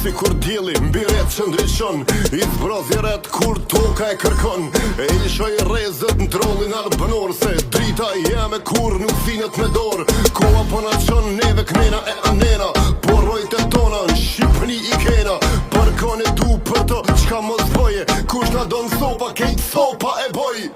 Si kur dielli mbi retë që ndriçon, I zbrazi retë kur toka e kërkon. E i lëshoj rrezet në trollin arbënor, Se drita jeme kur nuk zinet me dorë. Koha po na qon neve knena e anena, Po rojt e tona në Shqipëni i kena. Për kon e du për të qka mos boje, Kush na don sopa, kejt sopa e boj.